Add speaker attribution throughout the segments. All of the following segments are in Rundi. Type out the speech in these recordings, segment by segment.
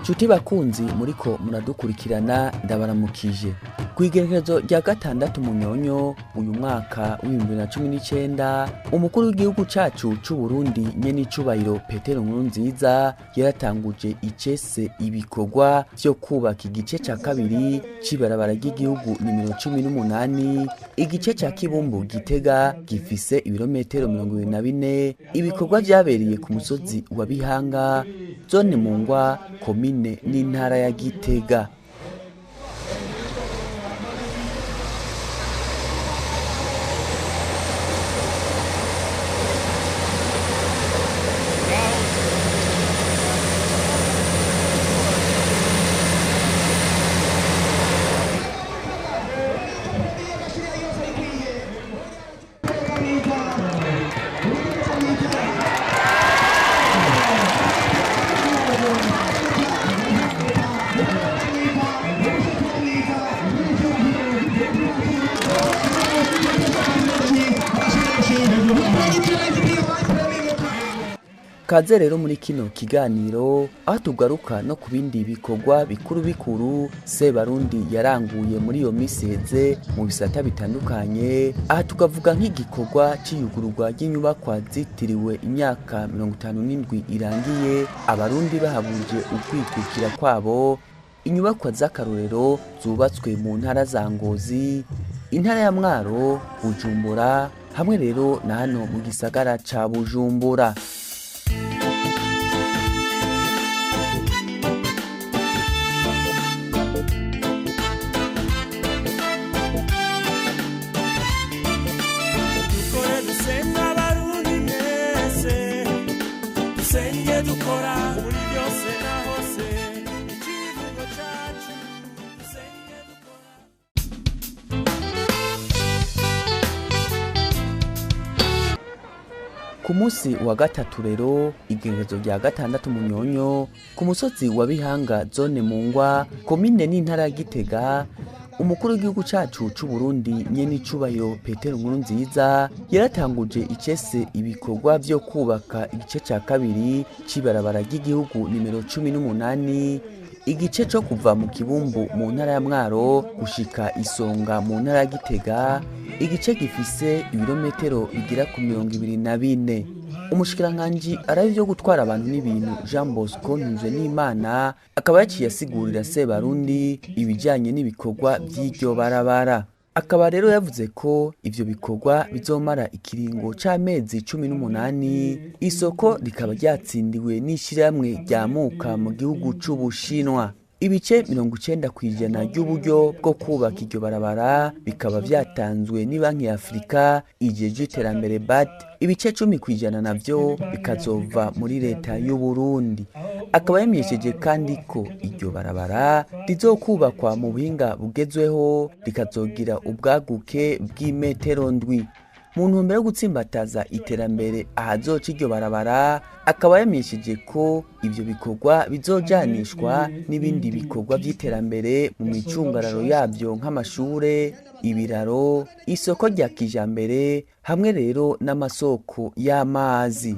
Speaker 1: Nshuti bakunzi muriko muradukurikirana, ndabaramukije. Ku igerekezo rya 6 Munyonyo uyu mwaka w'2019, umukuru w'igihugu cacu c'u Burundi nyenicubahiro Petero Nkurunziza yaratanguje icese ibikorwa vyo kubaka igice ca kabiri c'ibarabara ry'igihugu nimero 18, igice ca Kibumbu Gitega, gifise ibirometero 24. Ibikorwa vyabereye ku musozi wa Bihanga, zone Mungwa, komine n'intara ya Gitega. Kaze rero muri kino kiganiro, aho tugaruka no ku bindi bikorwa bikuru bikuru Sebarundi yaranguye muri iyo misi iheze mu bisata bitandukanye. Aha tukavuga nk'igikorwa c'iyugururwa ry'inyubakwa zitiriwe imyaka 57 irangiye Abarundi bahabuje ukwikukira kwabo, inyubakwa z'akarorero zubatswe mu ntara za Ngozi, intara ya Mwaro, Bujumbura, hamwe rero na hano mu gisagara ca Bujumbura.
Speaker 2: Dukore dusenga, Abarundi mwese, dusenge dukora muri byose na hose, ikivugo cacu dusenge dukora.
Speaker 1: Ku munsi wa gatatu rero, igerekezo rya 6 Munyonyo, ku musozi wa Bihanga, zone Mungwa, komine n'intara ya Gitega, umukuru w'igihugu cacu c'u Burundi nyenicubahiro Petero Nkurunziza yaratanguje icese ibikorwa vyo kubaka igice ca kabiri c'ibarabara ry'igihugu nimero 18, igice co kuva mu Kibumbu mu ntara ya Mwaro gushika Isonga mu ntara ya Gitega, igice gifise ibirometero bigera ku 24. Umushikiranganji arabe ivyo gutwara abantu n'ibintu, Jean Bosco Ntunzwenimana, akaba yaciye asigurira Sebarundi ibijanye n'ibikorwa vy'iryo barabara. Akaba rero yavuze ko ivyo bikorwa bizomara ikiringo c'amezi 18, isoko rikaba ryatsindiwe n'ishirahamwe ryamuka mu gihugu c'Ubushinwa. Ibice 90% ry'uburyo bwo kubaka iryo barabara bikaba vyatanzwe ni Banki ya Afurika ijejwe iterambere BAD, ibice 10% navyo bikazova muri leta y'u Burundi. Akaba yamenyesheje kandi ko iryo barabara rizokubakwa mu buhinga bugezweho, rikazogira ubwaguke bw'imetero 7. Mu ntumbero yo gutsimbataza iterambere ahazoca iryo barabara, akaba yamenyesheje ko ivyo bikorwa bizojanishwa n'ibindi bikorwa vy'iterambere mu micungararo yavyo, nk'amashure, ibiraro, isoko rya kijambere, hamwe rero n'amasoko y'amazi.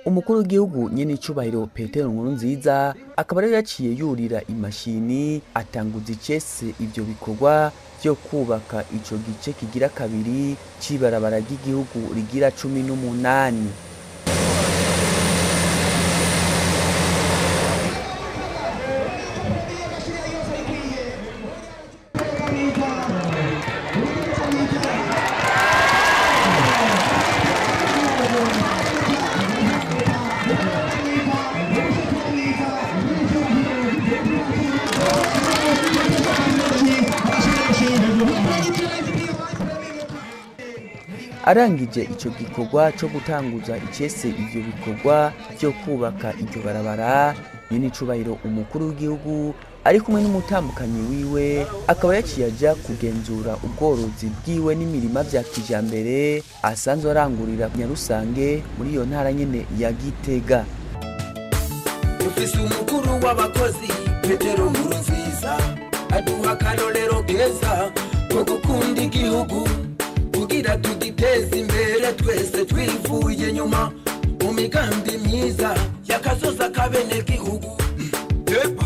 Speaker 1: Umukuru w'igihugu nyenicubahiro Petero Nkurunziza akaba rero yaciye yurira imashini atanguza icese ivyo bikorwa vyo kubaka ico gice kigira kabiri c'ibarabara ry'igihugu rigira 18. Arangije ico gikorwa co gutanguza icese ivyo bikorwa vyo kubaka iryo barabara, nyenicubahiro umukuru w'igihugu ari kumwe n'umutambukanyi wiwe akaba yaciye aja kugenzura ubworozi bwiwe n'imirima vya kijambere asanzwe arangurira Nyarusange muri iyo ntara nyene ya Gitega.
Speaker 3: Dufise umukuru w'abakozi Petero Nkurunziza, aduha akarorero keza ko gukunda igihugu kugira tugiteze imbere twese twivuye inyuma mu migambi myiza y'akazoza k'abenegihugu. Epa.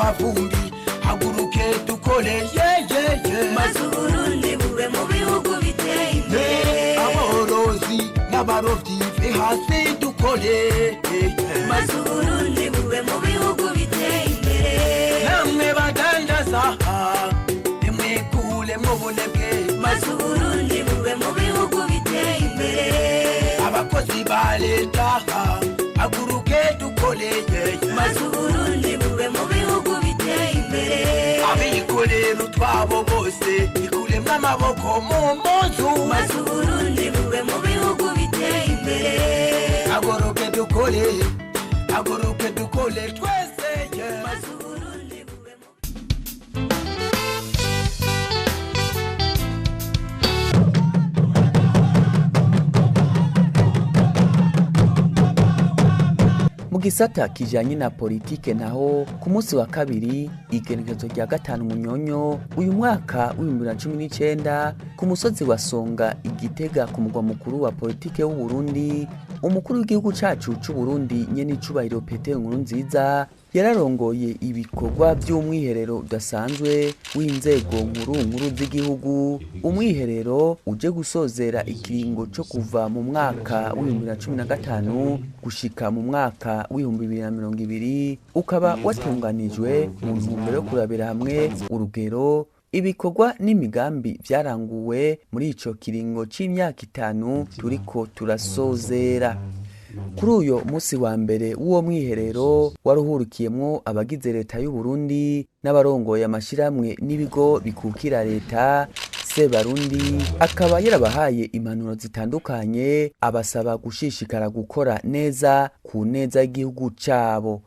Speaker 3: Atavumbi, haguruke dukore, yeyeye.
Speaker 4: Maze Uburundi bube mu bihugu biteye imbere.
Speaker 3: Aborozi n'abarovyi, ve hasi dukore.
Speaker 4: Maze Uburundi bube mu bihugu biteye imbere.
Speaker 3: Namwe badandaza, nimwikuremwo ubunebwe.
Speaker 4: Maze Uburundi bube mu bihugu biteye imbere.
Speaker 3: Abakozi ba leta, haguruke dukore.
Speaker 4: Maze Uburundi bube mu bihugu biteye imbere.
Speaker 3: Abikorera utwabo bose, ikuremwo amaboko mu mpuzu.
Speaker 4: Maze Uburundi bube mu bihugu biteye imbere.
Speaker 3: Haguruke dukore, haguruke dukore twese, yeah.
Speaker 4: Maze Uburundi bube mu
Speaker 1: Mu gisata kijanye na politike naho, ku munsi wa kabiri, igenekerezo rya 5 Munyonyo uyu mwaka w'2019, ku musozi wa Songa, Igitega, ku mugwa mukuru wa politike w'u Burundi, umukuru w'igihugu cacu c'u Burundi, nyene icubahiro Petero Nkurunziza, yararongoye ibikorwa by'umwiherero udasanzwe w'inzego nkuru nkuru z'igihugu, umwiherero uje gusozera ikiringo co kuva mu mwaka w'2015 gushika mu mwaka w'2020, ukaba watunganijwe mu ntumbero yo kurabira hamwe urugero ibikorwa n'imigambi vyaranguwe muri ico kiringo c'imyaka 5 turiko turasozera. Kuri uyo musi wa mbere w'uwo mwiherero, waruhurikiyemwo abagize leta y'u Burundi n'abarongoye amashirahamwe n'ibigo bikukira leta, Sebarundi akaba yarabahaye impanuro zitandukanye, abasaba gushishikara gukora neza ku neza y'igihugu cabo.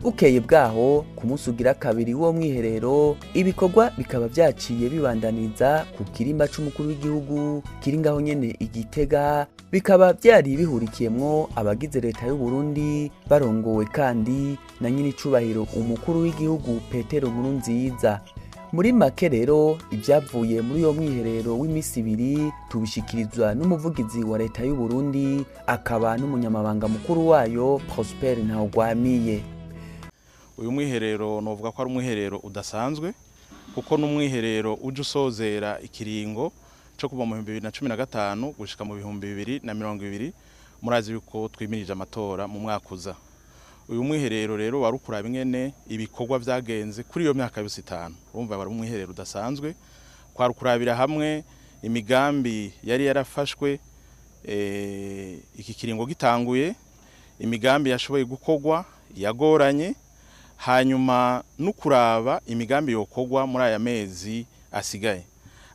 Speaker 1: Bukeye bwaho, ku munsi ugira kabiri w'uwo mwiherero, ibikorwa bikaba vyaciye bibandaniriza ku kirimba c'umukuru w'igihugu kiri ngaho nyene Igitega, bikaba vyari bihurikiyemwo abagize leta y'u Burundi, barongowe kandi na nyiricubahiro umukuru w'igihugu Petero Nkurunziza. Muri make rero, ibyavuye muri uyo mwiherero w'iminsi 2 tubishikirizwa n'umuvugizi wa leta y'u Burundi akaba n'umunyamabanga mukuru wayo, Prosper Ntawugwamiye.
Speaker 5: Uyu mwiherero novuga ko ari umwiherero udasanzwe, kuko n'umwiherero uje usozera ikiringo cyo kuva mu 2015 gushika mu 2020. Murazi yuko twimirije amatora mu mwaka uza. Uyu mwiherero rero wari ukuraba ingene ibikorwa vyagenze kuri iyo myaka yose 5. Urumva wari umwiherero udasanzwe, kwari ukurabira hamwe imigambi yari yarafashwe iki kiringo gitanguye, imigambi yashoboye gukorwa yagoranye, hanyuma nukuraba imigambi yokorwa muri aya mezi asigaye.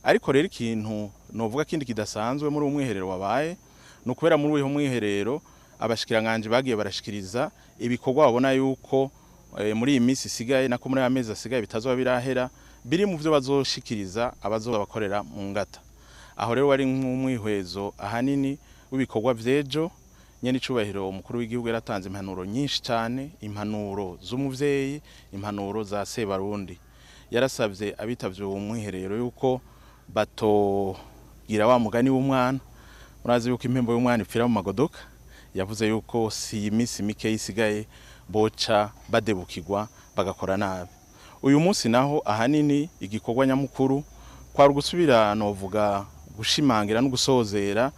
Speaker 5: Ariko rero ikintu novuga kindi kidasanzwe muri umwiherero wabaye, nukubera muri uyu mwiherero abashikiranganje bagiye barashikiriza ibikorwa babona yuko muri iyi minsi isigaye, nako muri aya mezi asigaye, bitazoba birahera, biri mu byo bazoshikiriza abazoba bakorera mu ngata. Aho rero wari nk'umwihwezo ahanini w'ibikorwa vy'ejo. Nyene icubahiro umukuru w'igihugu yaratanze impanuro nyinshi cyane, impanuro z'umuvyeyi, impanuro za Sebarundi. Yarasavye abitavye uwo mwiherero yuko batogira wa mugani w'umwana. Murazi yuko impembo y'umwana ipfira mu magodoka. Yavuze yuko si iminsi mike isigaye boca badebukirwa bagakora nabi. Uyu munsi naho ahanini igikorwa nyamukuru kwari gusubira, novuga gushimangira no gusozera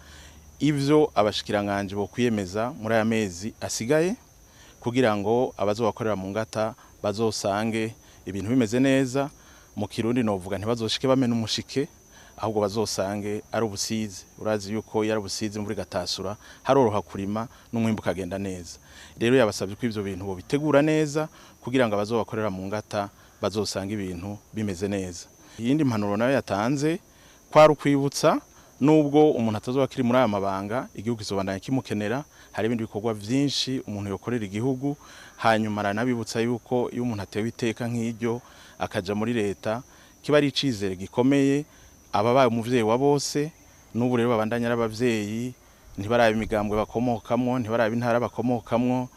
Speaker 5: ivyo abashikiranganje bo kwiyemeza muri aya mezi asigaye, kugira ngo abazobakorera mu ngata bazosange ibintu bimeze neza. Mu Kirundi novuga ntibazoshike bamena umushike, ahubwo bazosange ari ubusizi. Urazi yuko iyo ari ubusizi imvura igatasura haroroha kurima n'umwimbu ukagenda neza. Rero yabasabye ko ivyo bintu bobitegura neza kugira ngo abazobakorera mu ngata bazosanga ibintu bimeze neza. Iyindi mpanuro nayo yatanze kwari ukwibutsa nubwo umuntu atazoba akiri muri aya mabanga, igihugu kizobandanya kimukenera, hari ibindi bikorwa vyinshi umuntu yokorera igihugu. Hanyuma aranabibutsa yuko iyo umuntu atewe iteka nk'iryo akaja muri leta kiba ari icizere gikomeye, ababaye umuvyeyi wa bose. N'ubu rero babandanya ari abavyeyi, ntibarabe imigambwe bakomokamwo, ntibarabe intara bakomokamwo,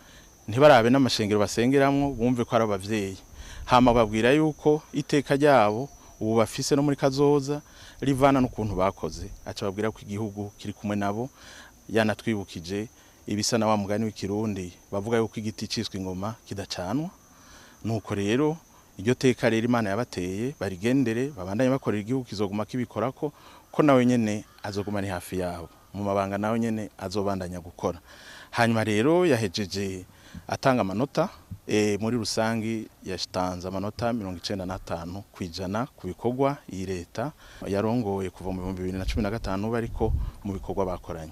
Speaker 5: ntibarabe n'amashengero basengeramwo, bumve ko ari abavyeyi. Hama babwira yuko iteka ryabo ubu bafise no muri kazoza rivana n'ukuntu bakoze. Aca babwira ko igihugu kiri kumwe nabo. Yanatwibukije ibisa na wa mugani w'ikirundi bavuga yuko igiti ciswe ingoma kidacanwa. Nuko rero iryo teka rero Imana yabateye barigendere, babandanye bakorera igihugu, kizoguma kibikorako, ko nawe nyene azoguma ni hafi yabo mu mabanga, nawe nyene azobandanya gukora. Hanyuma rero yahejeje atanga amanota. Muri rusangi yatanze amanota 95% ku bikorwa iyi leta yarongoye kuva mu 2015 bariko mu bikorwa bakoranye.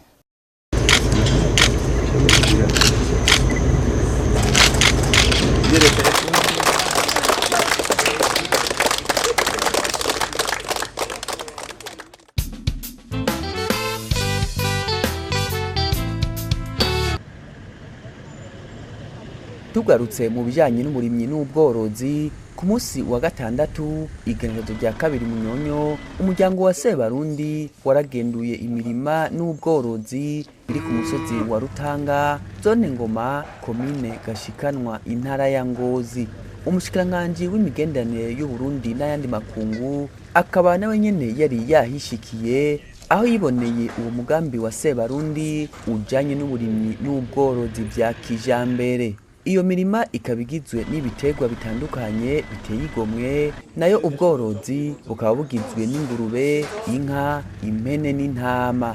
Speaker 1: Tugarutse mu bijyanye n'uburimyi n'ubworozi, ku munsi wa gatandatu igenekerezo rya 2 Munyonyo, umuryango wa Sebarundi waragenduye imirima n'ubworozi biri ku musozi wa Rutanga, zone Ngoma, komine Gashikanwa, intara ya Ngozi. Umushikiranganji w'imigenderanire y'u Burundi n'ayandi makungu akaba nawe nyene yari yahishikiye, aho yiboneye uwo mugambi wa Sebarundi ujanye n'uburimyi n'ubworozi vya kijambere. Iyo mirima ikaba igizwe n'ibiterwa bitandukanye biteye igomwe, nayo ubworozi bukaba bugizwe n'ingurube, inka, impene n'intama.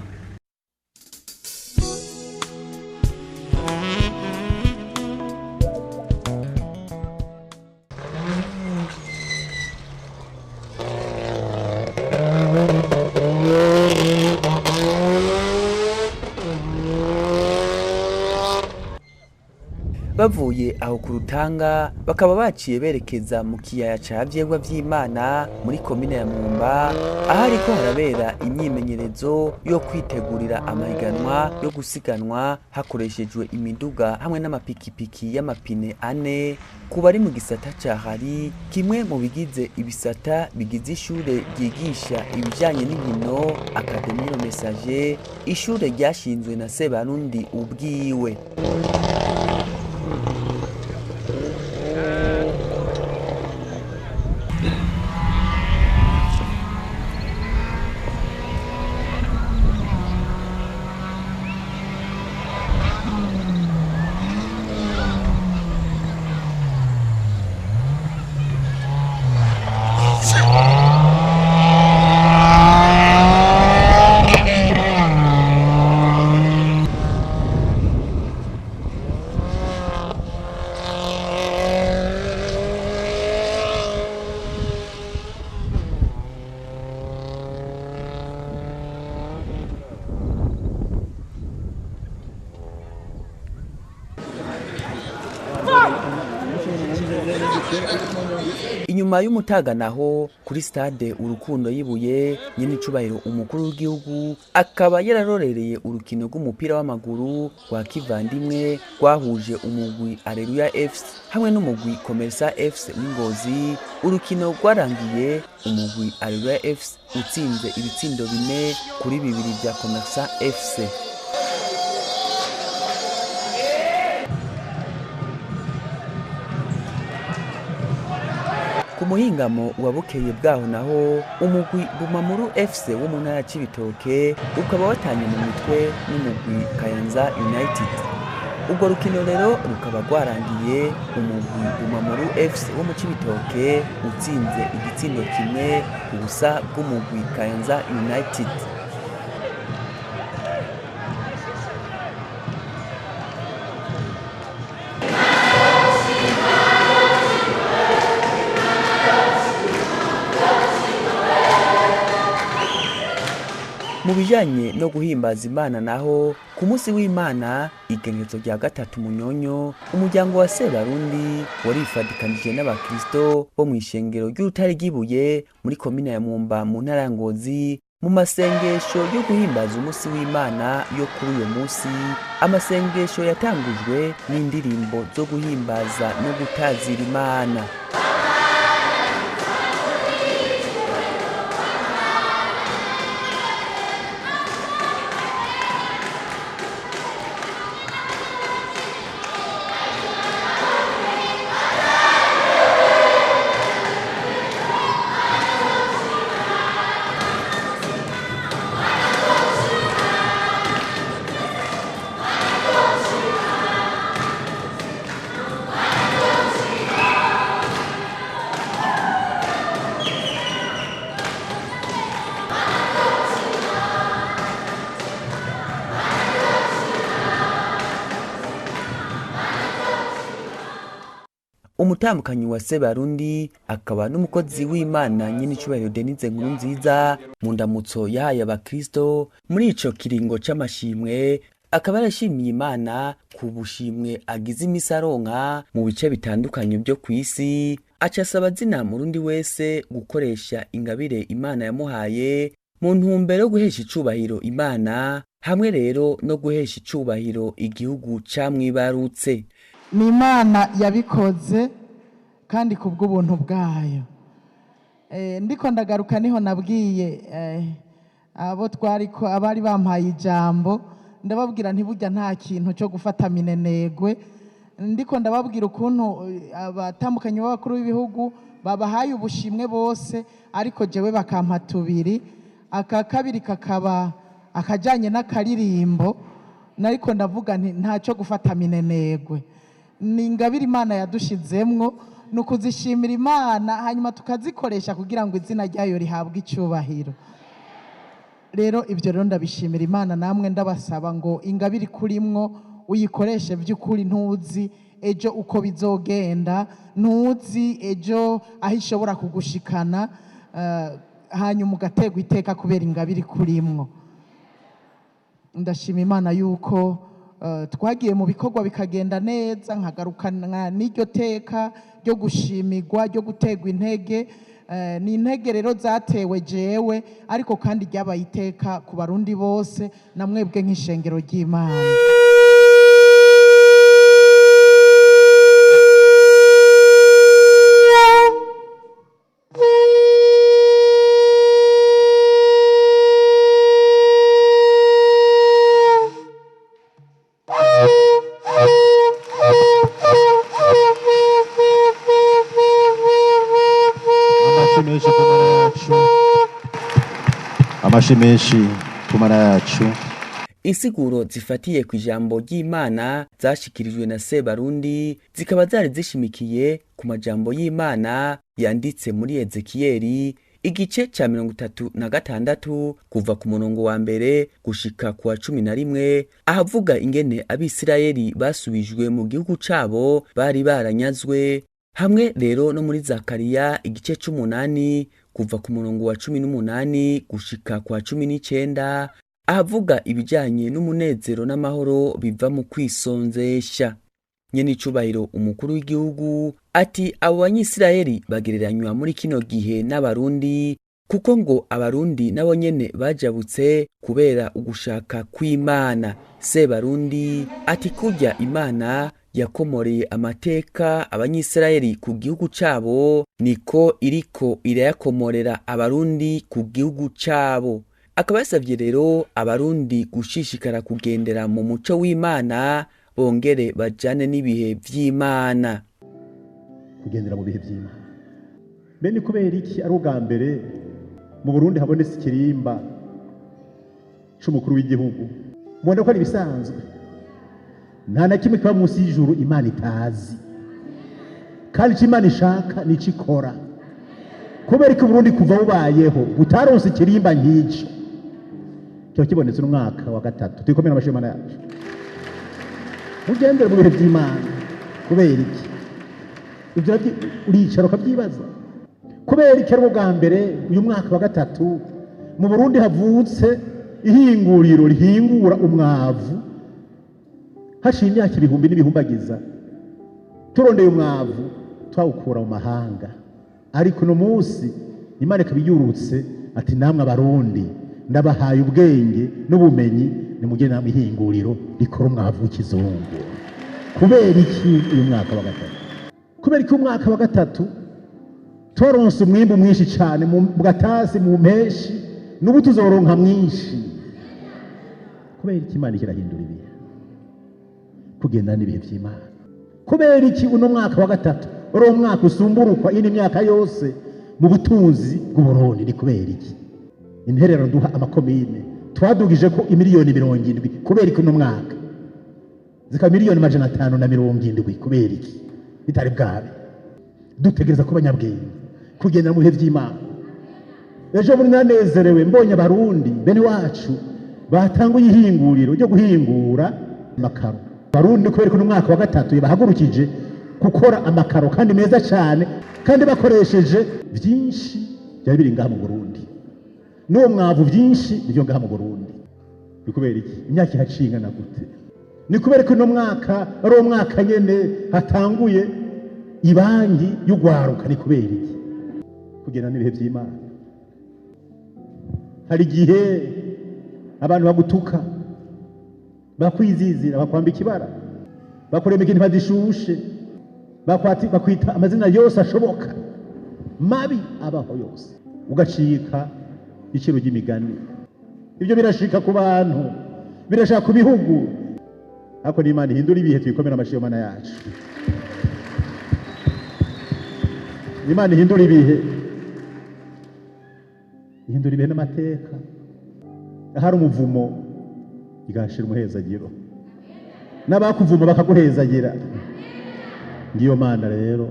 Speaker 1: Bavuye aho ku Rutanga bakaba baciye berekeza mu kiyaya ca Vyegwa vy'Imana muri komine ya Mwumba, aho hariko harabera imyimenyerezo yo kwitegurira amahiganwa yo gusiganwa hakoreshejwe imiduga hamwe n'amapikipiki y'amapine ane ku bari mu gisata ca hari, kimwe mu bigize ibisata bigize ishure ryigisha ibijanye n'inkino Académie Le Messager, ishure ryashinzwe na Sebarundi ubwiwe. Inyuma y'umutaga naho kuri stade Urukundo yibuye, nyene icubahiro umukuru w'igihugu akaba yararorereye urukino rw'umupira w'amaguru rwa kivandimwe rwahuje umugwi Areruya FC hamwe n'umugwi Commerça FC w'Ingozi. Urukino rwarangiye umugwi Areruya FC utsinze ibitsindo 4-2 vya Commerça FC. Ku muhingamo wa bukeye bwaho naho umugwi Bumamuru FC wo mu ntara ya Cibitoke ukaba watanye mu mitwe n'umugwi Kayanza United. Urwo rukino rero rukaba rwarangiye umugwi Bumamuru FC wo mu Cibitoke utsinze igitsindo 1-0 bw'umugwi Kayanza United. Mu bijanye no guhimbaza Imana naho, ku munsi w'Imana igenekerezo rya 3 Munyonyo, umuryango wa Sebarundi warifadikanije n'abakristo bo mu ishengero ry'Urutare ry'Ibuye muri komine ya Mwumba mu ntara ya Ngozi mu masengesho yo guhimbaza umunsi w'Imana yo kuri uyo munsi. Amasengesho yatangujwe n'indirimbo zo guhimbaza no gutazira Imana. Umutambukanyi wa Sebarundi akaba n'umukozi w'Imana nyenicubahiro Denise Nkurunziza, mu ndamutso yahaye abakristo muri ico kiringo c'amashimwe, akaba yarashimiye Imana ku bushimwe agize imisi aronka mu bice bitandukanye vyo kw'isi, aca asaba zina murundi wese gukoresha ingabire Imana yamuhaye mu ntumbero yo guhesha icubahiro Imana hamwe rero no guhesha icubahiro igihugu camwibarutse.
Speaker 6: Ni Imana yabikoze kandi ku bw'ubuntu bwayo. Ndiko ndagaruka niho nabwiye abo twariko abari bampaye ijambo, ndababwira nti burya nta kintu cyo gufata minenegwe. Ndiko ndababwira ukuntu abatandukanye b'abakuru b'ibihugu babahaye ubushimwe bose, ariko jewe bakampa tubiri, aka kabiri kakaba akajanye n'akaririmbo. Nariko ndavuga nti ntacyo gufata minenegwe, ni ingabire Imana yadushizemwo, ni ukuzishimira Imana hanyuma tukazikoresha kugira ngo izina ryayo rihabwe icyubahiro. Rero ibyo rero ndabishimira Imana, namwe ndabasaba ngo ingabire ikurimwo uyikoreshe by'ukuri. Ntuzi ejo uko bizogenda, ntuzi ejo aho ishobora kugushikana, hanyuma ugategwa iteka kubera ingabire ikurimwo. Ndashima Imana yuko twagiye mu bikorwa bikagenda neza, nkagarukana n'iryo teka ryo gushimirwa, ryo gutegwa intege. Ni intege rero zatewe jewe, ariko kandi ryabaye iteka ku Barundi bose na mwebwe nk'ishengero ry'Imana.
Speaker 7: Amashi menshi ku mana yacu, amashi menshi ku mana yacu.
Speaker 1: Insiguro zifatiye ku ijambo ry'Imana zashikirijwe na Sebarundi zikaba zari zishimikiye ku majambo y'Imana yanditse muri Ezekiyeli igice ca 36 kuva ku murongo wa 1 gushika ku wa 11, ahavuga ingene Abisirayeli basubijwe mu gihugu cabo bari baranyazwe, hamwe rero no muri Zakariya igice c'8 kuva ku murongo wa 18 gushika ku wa 19, ahavuga ibijanye n'umunezero n'amahoro biva mu kwisonzesha. Nyenicubahiro umukuru w'igihugu ati abo Banyisirayeli bagereranywa muri kino gihe n'Abarundi, kuko ngo Abarundi nabo nyene bajabutse kubera ugushaka kw'Imana. Sebarundi ati kurya Imana yakomoreye amateka Abanyisirayeli ku gihugu cabo, niko iriko irayakomorera Abarundi ku gihugu cabo. Akaba yasavye rero Abarundi gushishikara kugendera mu muco w'Imana, bongere bajane n'ibihe vy'Imana.
Speaker 7: Kugendera mu bihe by'Imana. Mbe ni kubera iki ari ubwa mbere mu Burundi habonetse ikirimba c'umukuru w'igihugu? Mubona ko ari ibisanzwe, nta na kimwe kiba munsi y'ijuru Imana itazi, kandi icyo Imana ishaka nico ikora. Kubera ko Burundi kuva bubayeho butaronse ikirimba nk'ico, kiba kibonetse n'umwaka wa 3. Tuyikomere amashyi Imana yacu. Mugendere mu bihe by'Imana. Kubera iki? Ivyo uricara ukavyibaza. Kubera iki ari ubwa mbere uyu mwaka wa 3 mu Burundi havutse Ihinguriro rihingura umwavu, haciye imyaka ibihumbi n'ibihumbagiza turondeye umwavu twawukura mu mahanga, ariko uno munsi Imana ikaba yurutse ati: "Namwe Abarundi ndabahaye ubwenge n'ubumenyi, nimugende namwe ihinguriro rikora umwavu w'ikizungu." Kubera iki uyu mwaka wa gatatu? Kubera iki umwaka wa gatatu twaronse umwimbu mwinshi cyane mu gatasi, mu mpeshi, n'ubu tuzoronka mwinshi? Kubera iki Imana ikirahindura ibihe? Kugendana n'ibihe by'Imana. Kubera iki uno mwaka wa gatatu uri umwaka usumburukwa indi myaka yose mu butunzi bw'Uburundi? Ni kubera iki intererano duha amakomine twadugije ko imiliyoni 70? Kubera iki uno mwaka zikaba miliyoni 570? Kubera iki bitari bwabe? Dutegereza kuba abanyabwenge, kugendera mu bihe by'Imana. Ejo bundi nanezerewe mbonye Abarundi bene wacu batanguye ihinguriro ryo guhingura amakaro. Abarundi, kubera ko umwaka wa gatatu bahagurukije gukora amakaro kandi meza cyane, kandi bakoresheje byinshi byari biri ngaha mu Burundi, n'uwo mwavu byinshi nibyo ngaha mu Burundi. Ni kubera iki imyaka ihaciye ingana gute? Ni kubera ko uno mwaka ari umwaka nyene hatanguye ibanki y'ugwaruka. Ni kubera iki? Kugenda n'ibihe by'Imana. Hari igihe abantu bagutuka, bakwizizira, bakwambika ibara, bakuremeka intima zishushe, bakwita amazina yose ashoboka mabi abaho yose, ugacika iciro ry'imigani. Ibyo birashika ku bantu, birashika ku bihugu, ariko n'Imana ihindura ibihe. Tuyikomera amashyi Mana yacu. Imana ihindura ibihe, ihindura ibihe n'amateka. Ahari umuvumo igahashira umuhezagiro, n'abakuvuma bakaguhezagira. Ngiyo Mana rero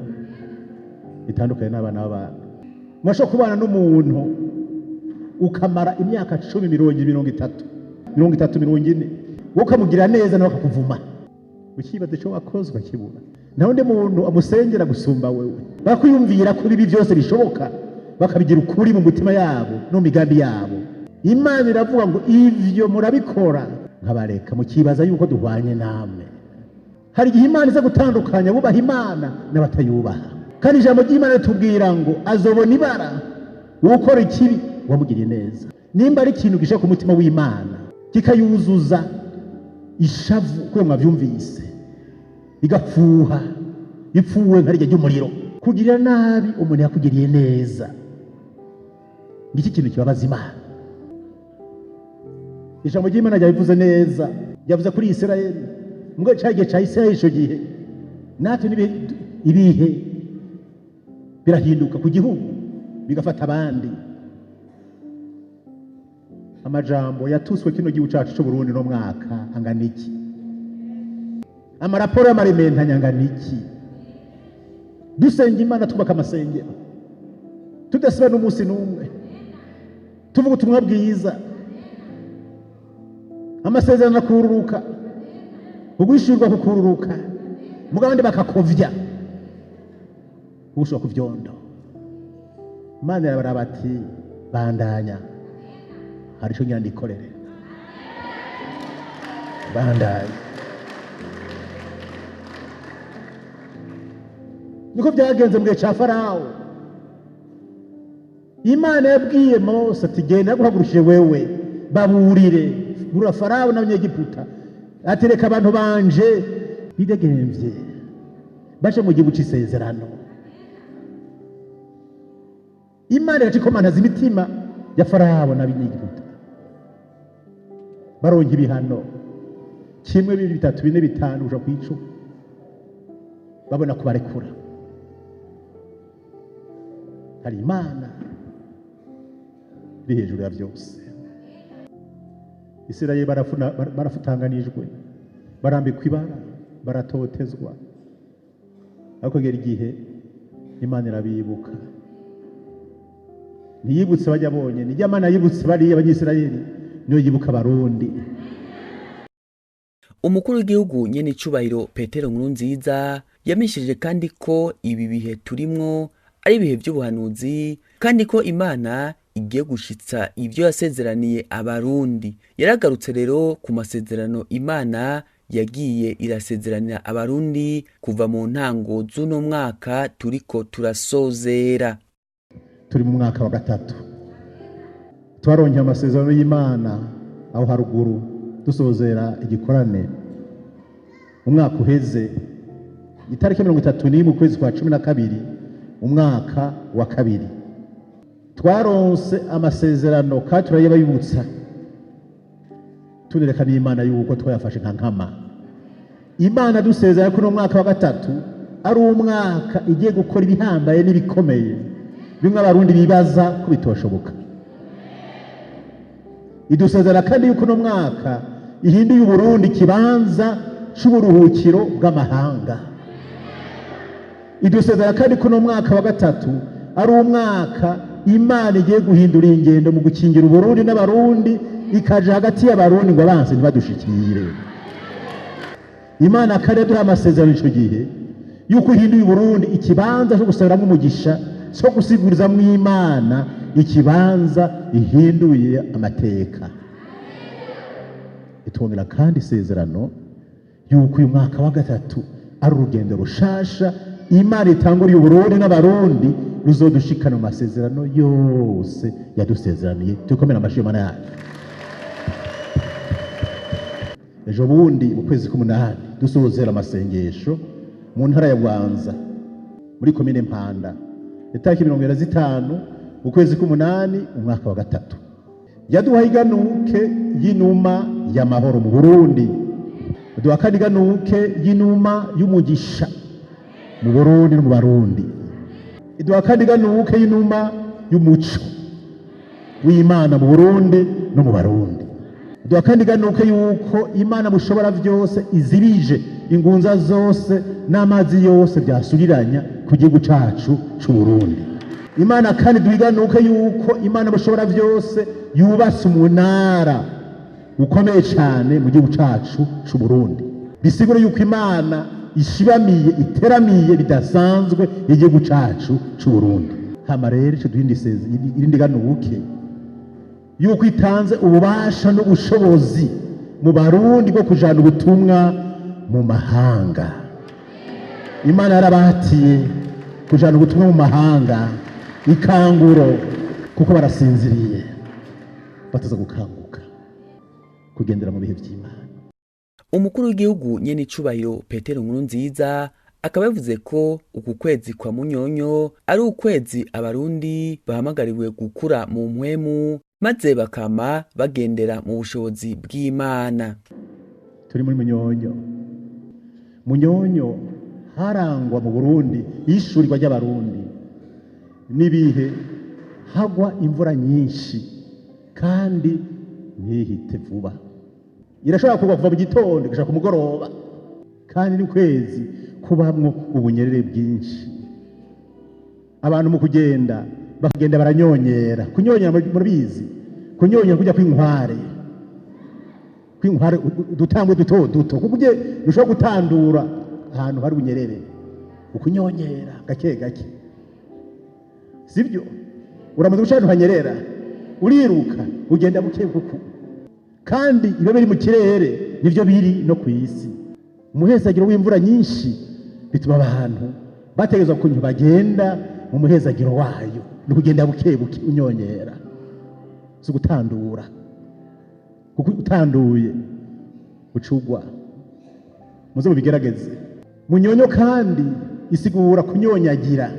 Speaker 7: itandukanye n'abana b'abantu. Murashobora kubana n'umuntu ukamara imyaka 10, 20, 30, 30, 40, wowe ukamugira neza nawe akakuvuma, ukibaza icyo wakoze ukakibura. Nta wundi muntu amusengera gusumba wewe. Bakwiyumvira ko ibi byose bishoboka, bakabigira ukuri mu mitima yabo no mu migambi yabo. Imana iravuga ngo: "Ivyo murabikora nkabareka, mukibaza yuko duhwanye namwe." Hari igihe Imana iza gutandukanya bubaha Imana n'abatayubaha, kandi ijambo ry'Imana ritubwira ngo azobona ibara ukora ikibi wamugiriye neza. Nimba ari ikintu gisha ku mutima w'Imana kikayuzuza ishavu, kuko mwabyumvise, igapfuha ipfuwe nka rirya ry'umuriro, kugirira nabi umuntu yakugiriye neza, ngiki kintu kibabaza Imana. Ijambo ry'Imana ryabivuze neza, ryavuze kuri Isirayeli mbwo cya gihe cya Isirayeli. Icyo gihe natwe ibihe birahinduka ku gihugu, bigafata abandi. Amajambo yatuswe kino gihugu cyacu cy'u Burundi no mwaka angana iki? Amaraporo y'amarementanya angana iki? Dusenga Imana, twubaka amasengero, tudasiba n'umunsi n'umwe, tuvuga ubutumwa bwiza, amasezerano akururuka, ugwishyurwa kukururuka, mugabo abandi bakakovya ugushobora ku vyondo. Imana irabaraba ati: "Bandanya, hari ico ngira ndikorere, bandanya." Niko byagenze mu gihe cya Farawo. Imana yabwiye Mose ati: "Genda, guhagurukije wewe, baburire bura Farawo n'Abanyegiputa, ati: 'Reka abantu banje bidegemvye baje mu gihugu c'isezerano.'" Imana iraca ikomanaza imitima ya Farawo n'Abanyegiputa, baronka ibihano kimwe, bibiri, bitatu, bine, bitanu, kuja kw'icumi, babona kubarekura. Hari Imana iri hejuru ya byose. Isirayeli barafutanganijwe, barambikwa ibara, baratotezwa, ariko kugera igihe Imana irabibuka. Ntiyibutse bajya bonyine, ijya Mana yibutse bariya Abanyisirayeli, niyo yibuka Abarundi.
Speaker 1: Umukuru w'igihugu nyene icubahiro Petero Nkurunziza yamenyesheje kandi ko ibi bihe turimwo ari ibihe by'ubuhanuzi, kandi ko Imana igiye gushitsa ivyo yasezeraniye Abarundi. Yaragarutse rero ku masezerano Imana yagiye irasezeranira Abarundi kuva mu ntango z'uno mwaka turiko turasozera.
Speaker 7: Turi mu mwaka wa gatatu, twaronkeye amasezerano y'Imana aho haruguru dusozera igikorane umwaka uheze, itariki 31 ukwezi kwa 12, umwaka wa kabiri. Twaronse amasezerano kandi turayabayibutsa, tunereka n'Imana yuko twayafashe nka nkama. Imana dusezera ko uno mwaka wa gatatu ari umwaka igiye gukora ibihambaye n'ibikomeye, bimwe Abarundi bibaza ko bitoshoboka. Idusezera kandi yuko uno mwaka ihinduye Uburundi ikibanza c'uburuhukiro bw'amahanga. Idusezera kandi ko uno mwaka wa gatatu ari umwaka Imana igiye guhindura ingendo mu gukingira Uburundi n'Abarundi, ikaja hagati y'Abarundi ngo abansi ntibadushikire. Imana kandi yaduha amasezerano ico gihe yuko ihinduye Uburundi ikibanza cyo gusabiramwo umugisha, cyo gusigurizamu Imana, ikibanza ihinduye amateka. Itwongera kandi isezerano yuko uyu mwaka wa gatatu ari urugendo rushasha Imana itanguriye Uburundi n'Abarundi, ruzodushikana mu masezerano yose yadusezeraniye. Tukomere amashyi Imana yacu. Ejo bundi mu kwezi k'umunani dusozera amasengesho mu ntara ya Bubanza muri komine Mpanda, itariki 75 ukwezi k'umunani umwaka wa gatatu, yaduhaye iganuke y'inuma y'amahoro mu Burundi, yaduha kandi iganuke y'inuma y'umugisha mu Burundi no mu Barundi, iduha kandi iganuke y'inuma y'umuco w'Imana mu Burundi no mu Barundi, iduha kandi iganuke yuko Imana mushobora vyose izibije ingunza zose n'amazi yose vyasuriranya ku gihugu cacu c'Uburundi. Imana kandi duha iganuke yuko Imana mushobora vyose yubatse umunara ukomeye cane mu gihugu cacu c'Uburundi. Bisigura yuko Imana ishibamiye, iteramiye bidasanzwe igihugu cacu c'Uburundi. Hama rero ico duha irindi ganuke yuko itanze ububasha n'ubushobozi mu Barundi bwo kujana ubutumwa mu mahanga. Imana yarabahatiye kujana ubutumwa mu mahanga ikanguro, kuko barasinziriye, bataza gukanguka kugendera mu bihe vy'Imana.
Speaker 1: Umukuru w'igihugu nyene icubahiro Petero Nkurunziza akaba yavuze ko uku kwezi kwa Munyonyo ari ukwezi Abarundi bahamagariwe gukura mu mpwemu, maze bakama bagendera mu bushobozi bw'Imana.
Speaker 7: Turi muri Munyonyo. Munyonyo harangwa mu Burundi ishurirwa ry'Abarundi n'ibihe hagwa imvura nyinshi kandi ntihite vuba. Irashobora kugwa kuva mu gitondo igashika ku mugoroba, kandi n'ukwezi kubamwo ubunyerere bwinshi. Abantu mu kugenda bakagenda baranyonyera. Kunyonyera murabizi, kunyonyera kujya kw'inkware, kw'inkware udutambwe duto duto, kuko ugiye ushobora gutandura ahantu hari ubunyerere, ukunyonyera gake gake, sibyo? Uramaze guca ahantu hanyerera, uriruka, ugenda buke buku. Kandi ibiba biri mu kirere nivyo biri no ku isi. Umuhezagiro w'imvura nyinshi bituma abantu bategerezwa ukuntu bagenda mu muhezagiro wayo, ni ukugenda buke buke unyonyera, si ugutandura, kuko utanduye ucugwa. Muze mubigerageze. Munyonyo kandi isigura kunyonyagira,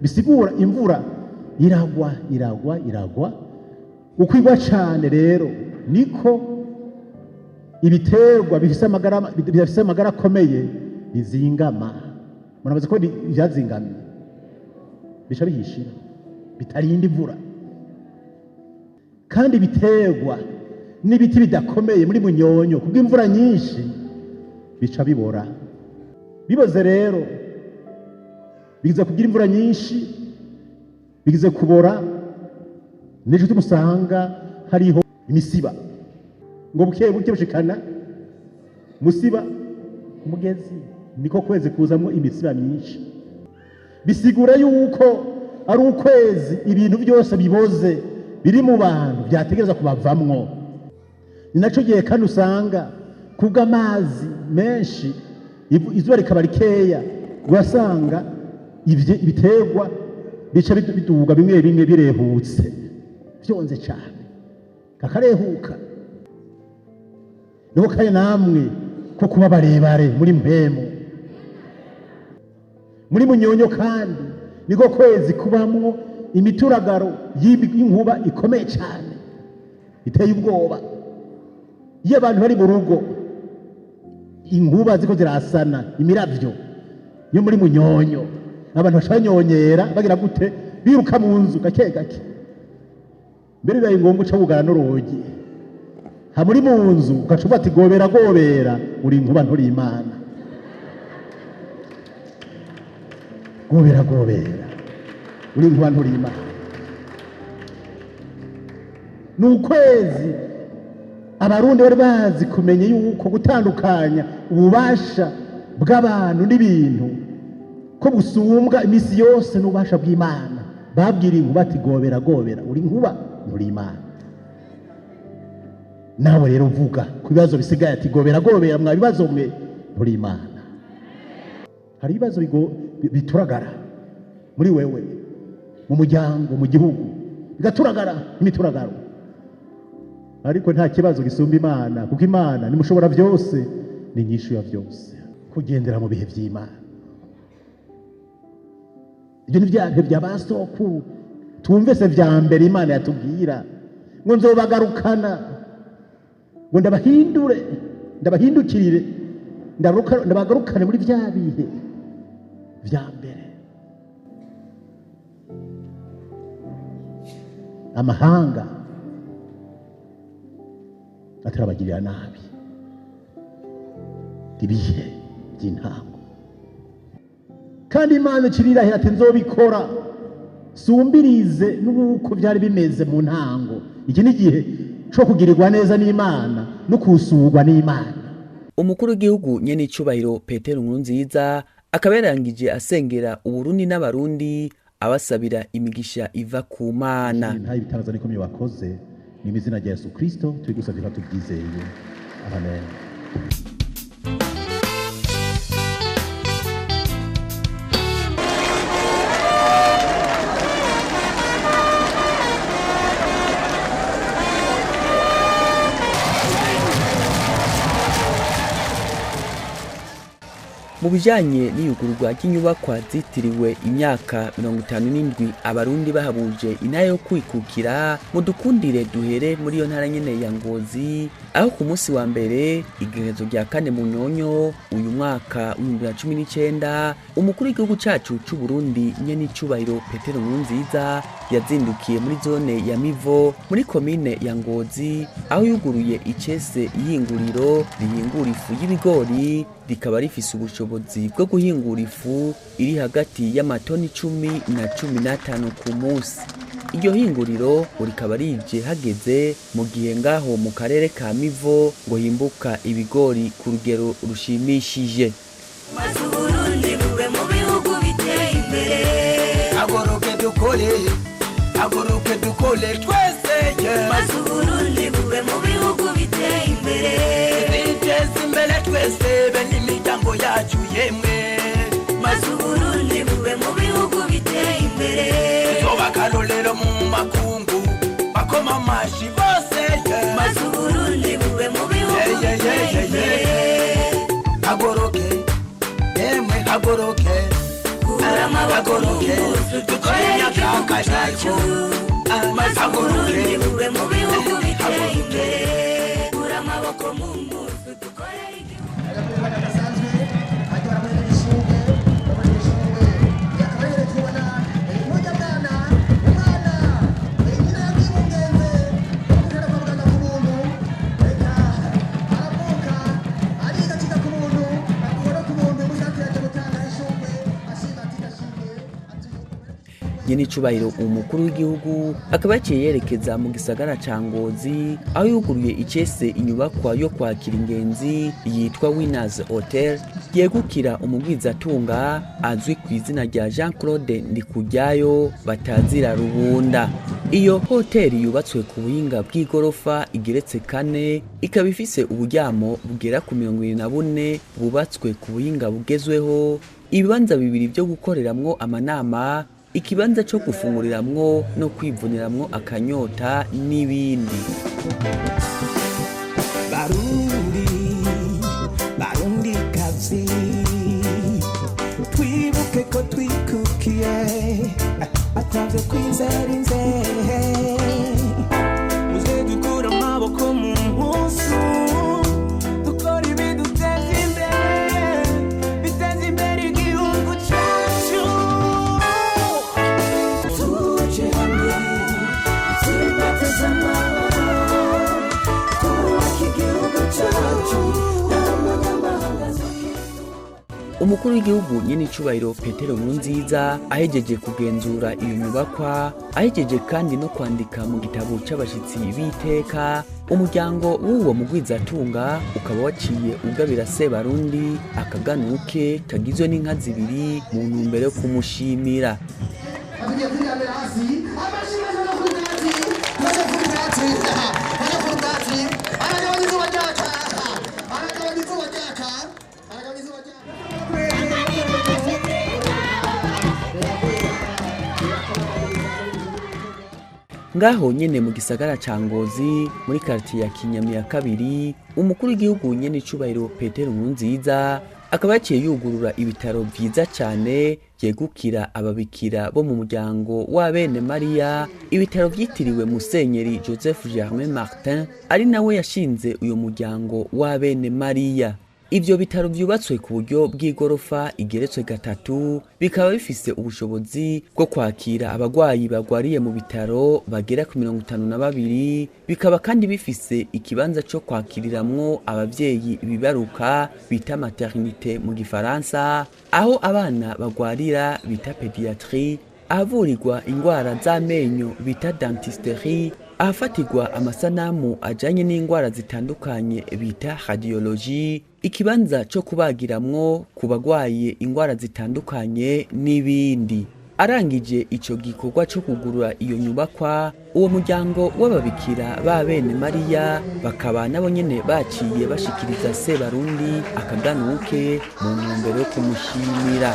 Speaker 7: bisigura imvura iragwa, iragwa, iragwa. Uko igwa cane rero niko ibiterwa bifise amagara akomeye bizingama. Muramaze kubona ivyazingamye bica bihishira, bitarinda imvura. Kandi ibiterwa n'ibiti bidakomeye muri Munyonyo kubw'imvura nyinshi bica bibora. Biboze rero bigize kugira imvura nyinshi, bigize kubora. Nico tumusanga hariho imisiba, ngo buke buke bushikana musiba umugezi. Niko kwezi kuzamwo imisiba myinshi. Bisigura yuko ari ukwezi ibintu byose biboze biri mu bantu byategereza kubavamwo. Ni nacyo gihe kandi usanga kubw'amazi menshi, izuba rikaba rikeya, urasanga ibiterwa bica biduga bimwe bimwe birehutse, byonze cyane, kakarehuka. Niho kandi namwe ko kuba barebare muri mpemu, muri munyonyo, kandi niko kwezi kubamwo imituragaro y'inkuba ikomeye cyane iteye ubwoba. Iyo abantu bari mu rugo, inkuba ziko zirasana imiravyo yo muri munyonyo, abantu baca banyonyera bagira gute? Biruka mu nzu gake gake. Mbere bibaye ngombwa uca wugara n'urugi ha muri mu nzu, ugaca uvuga ati: "Gobera, gobera, uri inkuba, nturi Imana. Gobera, gobera, uri inkuba, nturi Imana." Ni ukwezi Abarundi bari bazi kumenya yuko gutandukanya ububasha bw'abantu n'ibintu ko busumbwa iminsi yose n'ububasha bw'Imana. Babwira inkuba ati: "Gobera, gobera, uri inkuba, nturi Imana." Nawe rero uvuga ku bibazo bisigaye ati: "Gobera, gobera, mwa bibazo mwe, nturi Imana." Hari ibibazo bituragara muri wewe, mu muryango, mu gihugu, bigaturagara imituragaro, ariko nta kibazo gisumba Imana, kuko Imana nimushobora byose, ni inyishu ya byose. Kugendera mu bihe by'Imana, ibyo ni bya bihe bya ba sokuru twumvise vya mbere. Imana yatubwira ngo: "Nzobagarukana, ngo ndabahindure, ndabahindukirire, ndabagarukane muri vya bihe vya mbere." Amahanga atarabagirira nabi, ibihe by'intango. Kandi Imana icirirahiye ati: "Nzobikora sumbirize n'uko byari bimeze mu ntango." Iki ni igihe cyo kugirirwa neza n'Imana no kusurwa n'Imana.
Speaker 1: Umukuru w'igihugu nyene icubahiro Petero Nkurunziza akaba yarangije asengera Uburundi n'Abarundi, abasabira imigisha iva ku Mana.
Speaker 7: Nta ibitangaza n'ikomeye wakoze. Ni mu izina rya Yesu Kristo tubigusabye ko tubyizeye, amen.
Speaker 1: Mu bijanye n'iyugururwa ry'inyubakwa zitiriwe imyaka 57 Abarundi bahabuje intara yo kwikukira, mu dukundire duhere muri iyo ntara nyene ya Ngozi, aho ku munsi wa mbere, igerezo rya 4 munyonyo uyu mwaka w'2019, umukuru w'igihugu cacu c'Uburundi nyene icubahiro Petero Nkurunziza yazindukiye muri zone ya Mivo, muri komine ya Ngozi, aho yuguruye icese ihinguriro rihingura ifu y'ibigori, rikaba rifise ubushobozi bwo guhingura ifu iri hagati y'amatoni 10 na 15 ku munsi. Iryo hinguriro ngo rikaba rije hageze mu gihe ngaho mu karere ka Mivo ngo himbuka ibigori ku rugero rushimishije.
Speaker 4: Maze Uburundi bube mu bihugu biteye imbere.
Speaker 3: Haguruke dukore, haguruke dukore twese, yeah.
Speaker 4: Maze Uburundi bube mu bihugu biteye imbere.
Speaker 3: Twiteze imbere twese be n'imiryango yacu yemwe.
Speaker 4: Maze Uburundi bube mu bihugu biteye imbere.
Speaker 3: Tuzoba akarorero mu makungu, bakoma amashi bose, yeah.
Speaker 4: Maze Uburundi bube mu bihugu
Speaker 3: Yeah, yeah, yeah,
Speaker 4: biteye
Speaker 3: yeah,
Speaker 4: imbere.
Speaker 3: Haguruke yemwe, haguruke.
Speaker 4: Kura amaboko mu
Speaker 3: Haguruke
Speaker 4: mpuzu, dukorere igihugu cyacu. Maze Uburundi bube mu bihugu biteye imbere. Kura amaboko mu mpuzu, dukorere igihugu.
Speaker 8: Gasanzwe hajya baramureka ishurwe, bamureka ishurwe, akaba yereka ubona burya mwana, umwana nyina yabwibungenze kugera kwa muganga ku buntu, reka aravuka ariga, akiga ku buntu, akubona ku buntu. Mushatse yaje gutanga ishurwe, ashima ati: "Ndashimye." Ati:
Speaker 1: Nyenicubahiro umukuru w'igihugu akaba yaciye yerekeza mu gisagara ca Ngozi, aho yuguruye icese inyubakwa yo kwakira ingenzi yitwa Winners Hotel, yegukira umugwizatunga azwi ku izina rya Jean Claude Ndikujyayo batazira Rubunda. Iyo hoteli yubatswe ku buhinga bw'igorofa igeretse kane, ikaba ifise uburyamo bugera ku 74 bwubatswe ku buhinga bugezweho, ibibanza bibiri byo gukoreramwo amanama, ikibanza cyo gufunguriramwo no kwivuniramwo akanyota n'ibindi.
Speaker 2: Barundi, Barundi kazi, twibuke ko twikukiye atavyo kwizera inzehe, muze dukura amaboko mu mpuzu, dukora ibiduteza imbere, biteza imbere igihugu cacu. Tuje hamwe twimbateze amahoro, twubake igihugu cacu, nta munyamahanga.
Speaker 1: Umukuru w'igihugu nyene icubahiro Petero Nkurunziza ahejeje kugenzura iyo nyubakwa, ahejeje kandi no kwandika mu gitabo c'abashitsi b'iteka, umuryango w'uwo mugwizatunga ukaba waciye ugabira Sebarundi akaganuke kagizwe n'inka zibiri mu ntumbero yo kumushimira.
Speaker 8: Tugiye kwiryamira hasi, amashyi meza no kuri bwatsi, maze kuri bwatsi, maze kuri bwatsi, aragabanya izuba ryaka, aragabanya izuba ryaka, aragabanya izuba ryaka.
Speaker 1: Ngaho nyene mu gisagara ca Ngozi muri quartier ya Kinyami ya kabiri, umukuru w'igihugu nyene icubahiro Petero Nkurunziza akaba yaciye yugurura ibitaro vyiza cane vyegukira ababikira bo mu muryango w'abene Mariya, ibitaro vyitiriwe Musenyeri Joseph Germain Martin, ari nawe yashinze uyo muryango w'abene Mariya. Ivyo bitaro vyubatswe ku buryo bw'igorofa igeretswe gatatu, bikaba bifise ubushobozi bwo kwakira abagwayi bagwariye mu bitaro bagera ku 52, bikaba kandi bifise ikibanza co kwakiriramwo abavyeyi bibaruka bita maternité mu gifaransa, aho abana bagwarira bita pediatrie, ahavurirwa ingwara z'amenyo bita dentisterie, ahafatirwa amasanamu ajanye n'ingwara zitandukanye bita radiologie, ikibanza co kubagiramwo ku bagwaye ingwara zitandukanye n'ibindi. Arangije ico gikorwa co kugurura iyo nyubakwa, uwo muryango w'ababikira ba bene Mariya bakaba nabo nyene baciye bashikiriza Sebarundi akaganuke mu ntumbero yo kumushimira.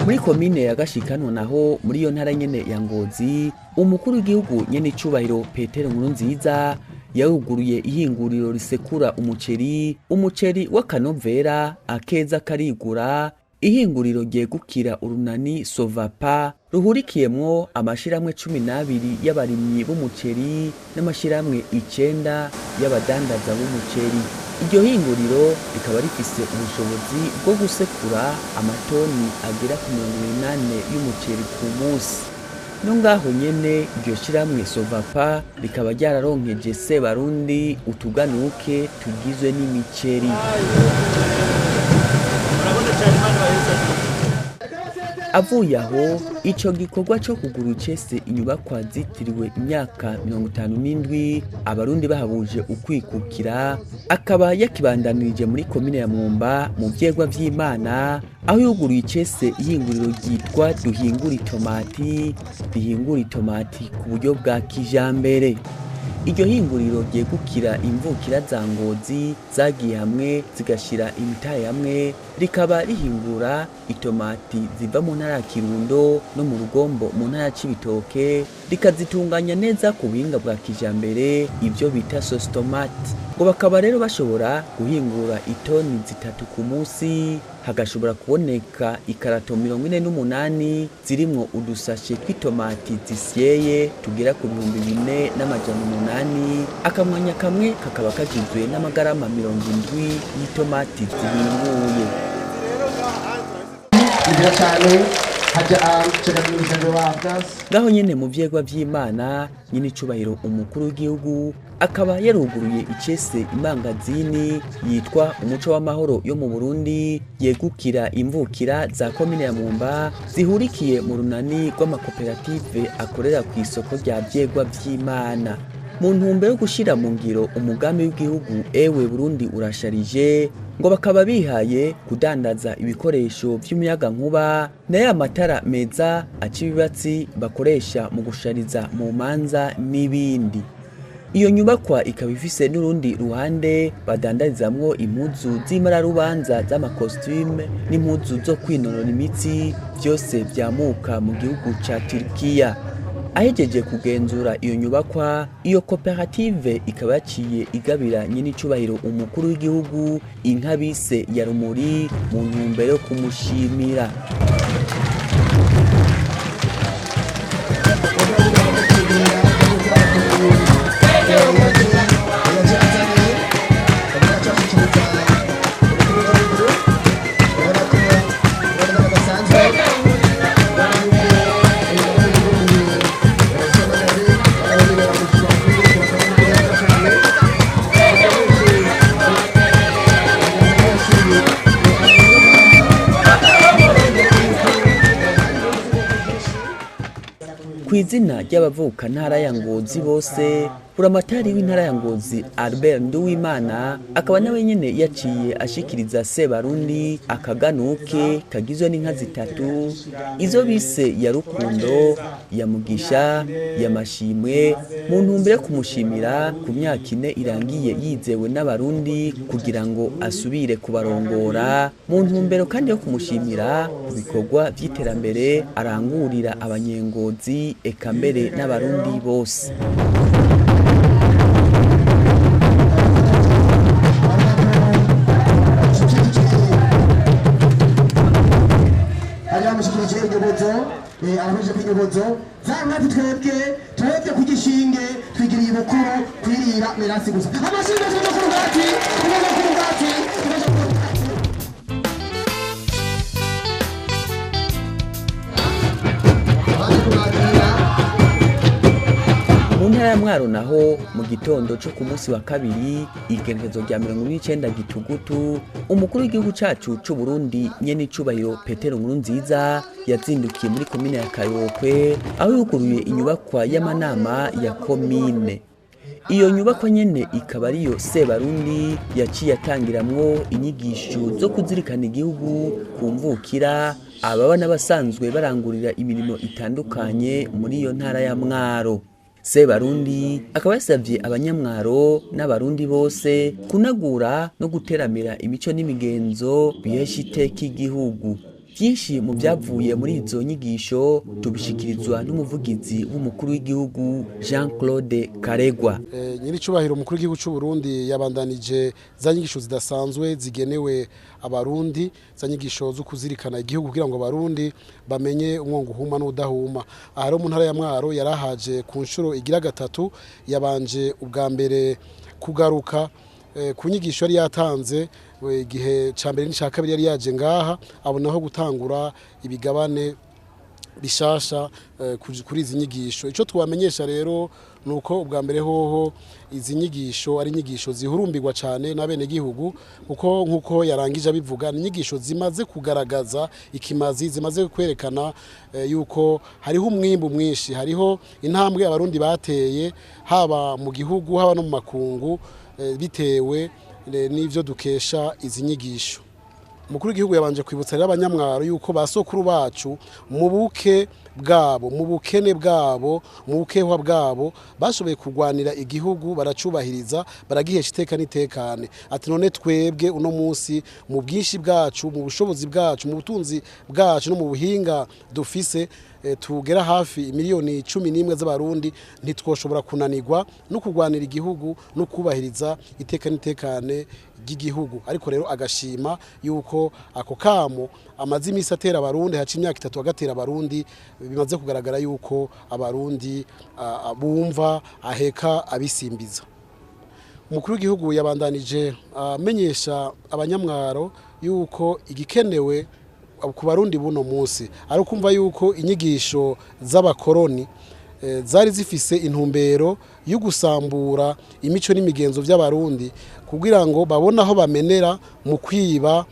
Speaker 1: Muri komine ya Gashikanwa naho muri iyo ntara nyene ya Ngozi, umukuru w'igihugu nyene icubahiro Petero Nkurunziza yaruguruye ihinguriro risekura umuceri, umuceri w'akanovera akeza karigura, ihinguriro ryegukira urunani Sovapa ruhurikiyemwo amashirahamwe 12 y'abarimyi b'umuceri n'amashirahamwe 9 y'abadandaza b'umuceri. Iryo hinguriro rikaba rifise ubushobozi bwo gusekura amatoni agera ku 80 y'umuceri ku munsi. No ngaho nyene iryo shirahamwe Sovapa rikaba ryararonkeje Sebarundi utuganuke tugizwe n'imiceri. Avuye aho, ico gikorwa co kugura icese inyubakwa zitiriwe imyaka 57 abarundi bahabuje ukwikukira, akaba yakibandanirije muri komine ya Mwumba mu vyegwa vy'Imana, aho yuguruye icese ihinguriro ryitwa Duhingure Itomati, rihingura itomati ku buryo bwa kijambere. Iryo hinguriro ryegukira imvukira za Ngozi zagiye hamwe zigashira imitahe hamwe, rikaba rihingura itomati ziva mu ntara ya Kirundo no mu Rugombo mu ntara ya Cibitoke, rikazitunganya neza ku buhinga bwa kijambere, ivyo bita sauce tomate. Ngo bakaba rero bashobora guhingura itoni 3 ku munsi, hagashobora kuboneka ikarato 48 zirimwo udusashe tw'itomati zisyeye tugera ku 4800, akamwanya kamwe kakaba kagizwe n'amagarama 70 y'itomati zihinguye.
Speaker 8: Ni cyane hajya cega wa Afgas.
Speaker 1: Ngaho nyene mu vyegwa vy'Imana, nyene icubahiro umukuru w'igihugu akaba yaruguruye icese imangazini yitwa Umuco w'Amahoro yo mu Burundi, yegukira imvukira za komine ya Mwumba zihurikiye mu runani rw'amakoperative akorera ku isoko rya vyegwa vy'Imana. Mu ntumbero yo gushyira mu ngiro umugambi w'igihugu Ewe Burundi Urasharije, ngo bakaba bihaye kudandaza ibikoresho vy'umuyagankuba na ya matara meza aca ibibatsi bakoresha mu gushariza mu manza n'ibindi. Iyo nyubakwa ikaba ifise n'urundi ruhande badandarizamwo impuzu z'imararubanza z'amakositime n'impuzu zo kwinonora imitsi, vyose vyamuka mu gihugu ca Turkiya. Ahejeje kugenzura iyo nyubakwa, iyo koperative ikaba yaciye igabira nyenicubahiro umukuru w'igihugu inka bise ya Rumuri mu ntumbero yo kumushimira. Ku izina ry'abavuka ntara ya Ngozi bose, buramatari w'intara ya Ngozi Albert Nduwimana akaba nawe nyene yaciye ashikiriza Sebarundi akaganuke kagizwe n'inka zitatu, izo bise ya Rukundo, ya Mugisha, ya Mashimwe, mu ntumbero yo kumushimira ku myaka 4 irangiye yizewe n'Abarundi kugira ngo asubire kubarongora, mu ntumbero kandi yo kumushimira ku bikorwa vy'iterambere arangurira abanyengozi eka mbere n'Abarundi bose.
Speaker 8: Yamushikirije inyobozo, araheje kwinyobozo za nka twebwe twebwe kugishinge twigiriye ibukuru kwirira merasi gusa amashinge tuja ku rugati, tuja ku rugati, tuja ku rugati. Baje kumwakira.
Speaker 1: Mu ntara ya Mwaro naho, mu gitondo co ku munsi wa kabiri, igenekerezo rya 49 Gitugutu, umukuru w'igihugu cacu c'u Burundi nyenicubahiro Petero Nkurunziza yazindukiye muri komine ya Kayokwe, aho yuguruye inyubakwa y'amanama ya komine. Iyo nyubakwa nyene ikaba ariyo Sebarundi yaciye atangiramwo inyigisho zo kuzirikana igihugu ku mvukira, ababa n'abasanzwe barangurira imirimo itandukanye muri iyo ntara ya Mwaro. Sebarundi akaba yasavye abanyamwaro n'Abarundi bose kunagura no guteramira imico n'imigenzo bihesha iteka igihugu. Vyinshi mu vyavuye muri izo nyigisho tubishikirizwa n'umuvugizi w'umukuru w'igihugu Jean Claude Karegwa.
Speaker 9: Nyiricubahiro umukuru w'igihugu c'u Burundi yabandanije za nyigisho zidasanzwe zigenewe Abarundi, za nyigisho zo kuzirikana igihugu kugira ngo Abarundi bamenye umwongo uhuma n'udahuma. Aha rero mu ntara ya Mwaro yarahaje ku nshuro igira gatatu, yabanje ubwa mbere kugaruka ku nyigisho yari yatanze igihe ca mbere n'ica kabiri yari yaje ngaha, abonaho gutangura ibigabane bishasha kuri izi nyigisho. Ico twamenyesha rero nuko ubwa mbere hoho izi nyigisho ari inyigisho zihurumbirwa cyane n'abenegihugu, kuko nkuko yarangije abivuga ni inyigisho zimaze kugaragaza ikimazi, zimaze kwerekana yuko hariho umwimbu mwinshi, hariho intambwe Abarundi bateye haba mu gihugu haba no mu makungu, bitewe n'ivyo dukesha izi nyigisho. Umukuru w'igihugu yabanje kwibutsa rero abanyamwaro yuko basokuru bacu mu buke bwabo, mu bukene bwabo, mu bukehwa bwabo bashoboye kurwanira igihugu, baracubahiriza, baragihesha iteka n'itekane. Ati none twebwe uno munsi mu bwinshi bwacu, mu bushobozi bwacu, mu butunzi bwacu no mu buhinga dufise, tugera hafi miliyoni 11 z'Abarundi, ntitwoshobora kunanirwa no kurwanira igihugu no kubahiriza iteka n'itekane ry'igihugu. Ariko rero agashima yuko ako kamo amaze imisi atera Abarundi, haca imyaka 3 agatera Abarundi, bimaze kugaragara yuko Abarundi bumva aheka abisimbiza. Umukuru w'igihugu yabandanije amenyesha abanyamwaro yuko igikenewe ku Barundi buno munsi ari ukumva yuko inyigisho z'abakoroni zari zifise intumbero yo gusambura imico n'imigenzo by'Abarundi kugira ngo babone aho bamenera mu kwiba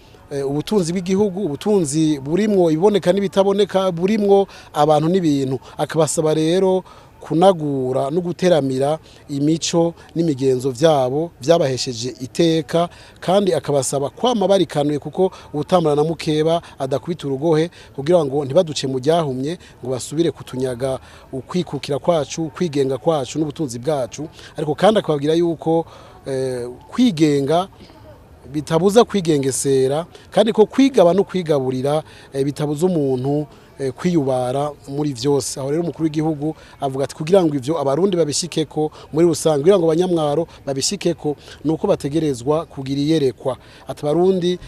Speaker 9: ubutunzi bw'igihugu, ubutunzi burimwo ibiboneka n'ibitaboneka, burimwo abantu n'ibintu. Akabasaba rero Kunagura no guteramira imico n'imigenzo vyabo vyabahesheje iteka, kandi akabasaba kwama barikanuye kuko ubutamara na mukeba adakubita urugohe, kugira ngo ntibaduce mu ryahumye ngo basubire kutunyaga ukwikukira kwacu, kwigenga kwacu n'ubutunzi bwacu. Ariko kandi akababwira yuko kwigenga bitabuza kwigengesera, kandi ko kwigaba no kwigaburira bitabuza umuntu kwiyubara muri vyose. Aho rero umukuru w'igihugu avuga ati kugira ngo ivyo Abarundi babishikeko muri rusange, kugira ngo abanyamwaro babishikeko, nuko bategerezwa kugira iyerekwa. Ati Abarundi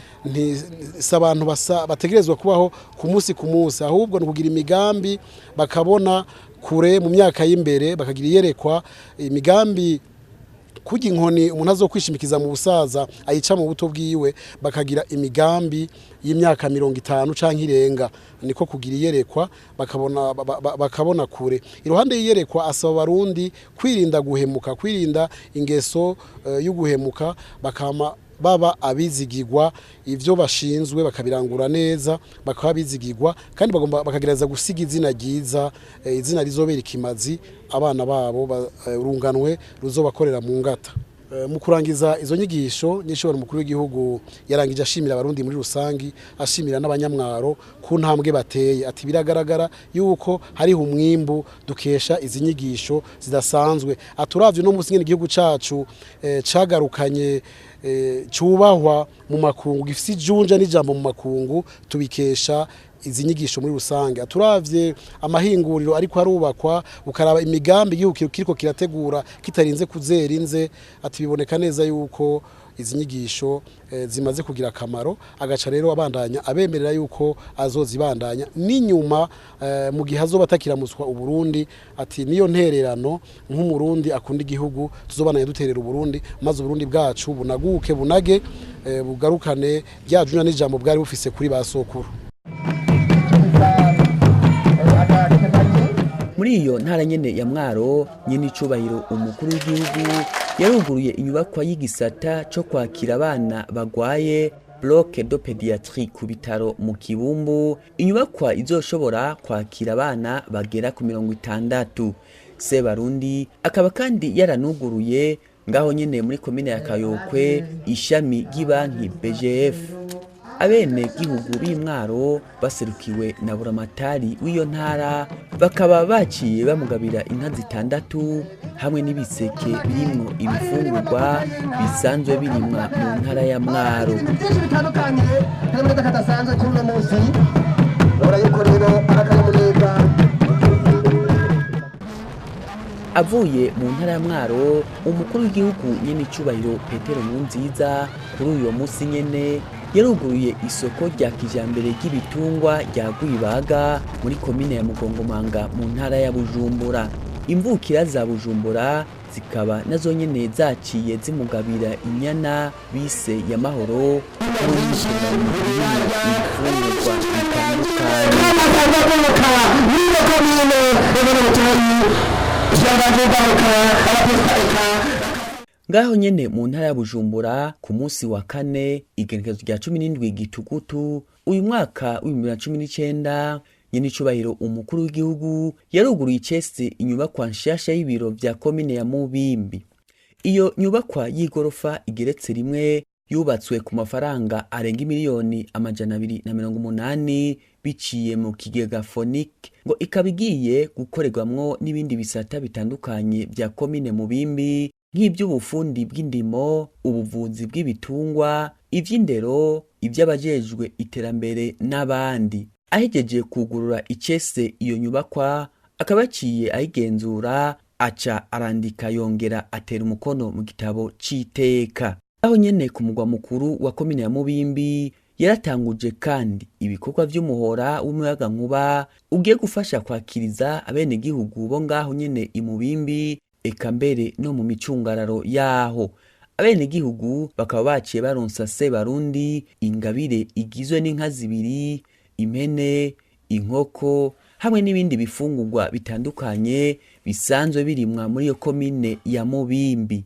Speaker 9: si abantu bategerezwa kubaho ku munsi ku munsi, ahubwo ni kugira imigambi bakabona kure mu myaka y'imbere, bakagira iyerekwa, imigambi kurya inkoni umuntu azokwishimikiza mu busaza ayica mu buto bwiwe, bakagira imigambi y'imyaka 50 canke irenga. Niko kugira iyerekwa, bakabona kure. Iruhande y'iyerekwa asaba Abarundi kwirinda guhemuka, kwirinda ingeso yo guhemuka, bakama baba abizigirwa, ivyo bashinzwe bakabirangura neza, bakaba bizigirwa, kandi bagomba bakagereza gusiga izina ryiza, izina rizobera ikimazi abana babo, urunganwe ruzobakorera mu ngata. Mu kurangiza izo nyigisho nyinshi, umukuru w'igihugu yarangije ashimira Abarundi muri rusangi, ashimira n'abanyamwaro ku ntambwe bateye. Ati biragaragara yuko hariho umwimbu dukesha izi nyigisho zidasanzwe. Aturavye no musi ngene igihugu cacu cagarukanye, cubahwa mu makungu, gifise ijunja n'ijambo mu makungu, tubikesha izi nyigisho muri rusange. Aturavye amahinguriro ariko arubakwa, ukaraba imigambi igihugu kiriko kirategura kitarinze kuzera inze, ati biboneka neza yuko izi nyigisho zimaze kugira akamaro. Agaca rero abandanya abemerera yuko azozibandanya n'inyuma mu gihe azoba atakiramutswa Uburundi. Ati niyo ntererano nk'Umurundi akunda igihugu, tuzobandanya duterera Uburundi, maze Uburundi bwacu bunaguke, bunage, bugarukane rya juna n'ijambo bwari bufise kuri ba sokuru.
Speaker 1: Muri iyo ntara nyene ya Mwaro, nyene icubahiro umukuru w'igihugu yaruguruye inyubakwa y'igisata co kwakira abana bagwaye, bloc de pédiatrie, ku bitaro mu Kibumbu, inyubakwa izoshobora kwakira abana bagera ku 60. Sebarundi akaba kandi yaranuguruye ngaho nyene muri komine ya Kayokwe ishami ry'ibanki BGF. Abene gihugu b'Imwaro baserukiwe na buramatari w'iyo ntara bakaba baciye bamugabira inka zitandatu hamwe n'ibiseke birimwo ibifungurwa bisanzwe birimwa mu ntara ya Mwaro.
Speaker 8: Byinshi bitandukanye, akanyamuneza kadasanzwe kuri uno munsi. Urabona yuko rero ari akanyamuneza.
Speaker 1: Avuye mu ntara ya Mwaro, umukuru w'igihugu nyene icubahiro Petero Nkurunziza kuri uyo munsi nyene yaruguruye isoko rya kijambere ry'ibitungwa rya Rwibaga muri komine ya Mugongomanga mu ntara ya Bujumbura. Imvukira za Bujumbura zikaba nazo nyene zaciye zimugabira inyana bise ya Mahoro hamwe n'ibisonga birimwo ibifungurwa bitandukanye. Ngaho nyene mu ntara ya Bujumbura, ku munsi wa kane, igenekerezo rya 17 Gitugutu uyu mwaka w'2019, nyene icubahiro umukuru w'igihugu yaruguruye icese inyubakwa nshasha y'ibiro vya komine ya Mubimbi. Iyo nyubakwa y'igorofa igeretse rimwe yubatswe ku mafaranga arenga 280 miliyoni biciye mu kigega FONIC, ngo ikaba igiye gukorerwamwo n'ibindi bisata bitandukanye vya komine Mubimbi, nk'ivy'ubufundi bw'indimo, ubuvuzi bw'ibitungwa, ivy'indero, ivy'abajejwe iterambere n'abandi. Ahejeje kugurura icese iyo nyubakwa, akaba yaciye ayigenzura, aca arandika yongera atera umukono mu gitabo c'iteka. Aho nyene ku mugwa mukuru wa komine ya Mubimbi yaratanguje kandi ibikorwa vy'umuhora w'umuyagankuba ugiye gufasha kwakiriza abenegihugu bo ngaho nyene i Mubimbi, eka mbere no mu micungararo yaho. Abenegihugu bakaba baciye baronsa Sebarundi ingabire igizwe n'inka zibiri, impene, inkoko hamwe n'ibindi bifungurwa bitandukanye bisanzwe birimwa muri iyo komine ya Mubimbi.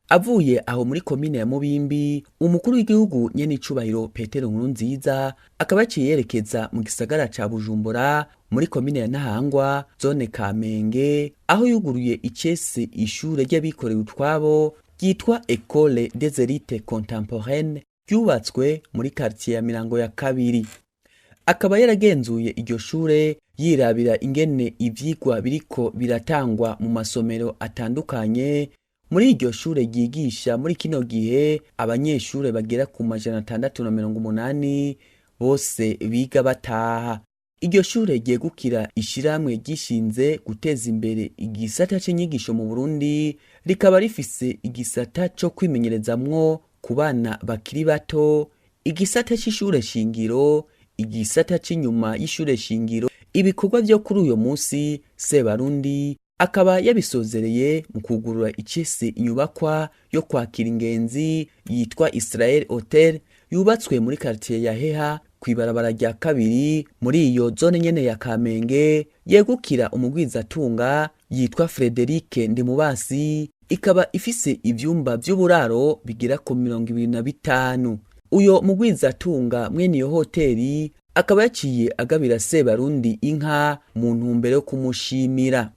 Speaker 1: Avuye aho muri komine ya Mubimbi, umukuru w'igihugu nyenicubahiro Petero Nkurunziza akaba yaciye yerekeza mu gisagara ca Bujumbura muri komine ya Ntahangwa, zone Kamenge, aho yuguruye icese ishure ry'abikorera utwabo ryitwa Ecole des Elites Contemporaines, ryubatswe muri quartier ya Mirango ya kabiri. Akaba yaragenzuye iryo shure, yirabira ingene ivyigwa biriko biratangwa mu masomero atandukanye muri iryo shure ryigisha muri kino gihe abanyeshure bagera ku 680, bose biga bataha. Iryo shure ryegukira ishirahamwe ryishinze guteza imbere igisata c'inyigisho mu Burundi, rikaba rifise igisata co kwimenyerezamwo ku bana bakiri bato, igisata c'ishure shingiro, igisata c'inyuma y'ishure shingiro. Ibikorwa vyo kuri uyo munsi Sebarundi akaba yabisozereye mu kugurura icese inyubakwa yo kwakira ingenzi yitwa Israel Hotel, yubatswe muri quartier ya Heha kw'ibarabara rya kabiri muri iyo zone nyene ya Kamenge, yegukira umugwizatunga yitwa Frederic Ndimubasi, ikaba ifise ivyumba vy'uburaro bigera ku 25. Uyo mugwizatunga mwene iyo hoteli akaba yaciye agabira Sebarundi inka mu ntumbero yo kumushimira.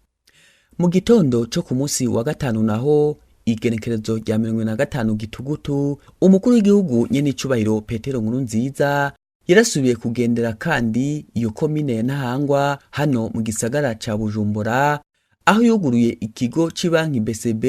Speaker 1: Mu gitondo co ku munsi wa gatanu naho, igenekerezo rya 75 Gitugutu, umukuru w'igihugu nyenicubahiro Petero Nkurunziza yarasubiye kugendera kandi iyo komine ya Ntahangwa hano mu gisagara ca Bujumbura, aho yuguruye ikigo c'ibanki BCB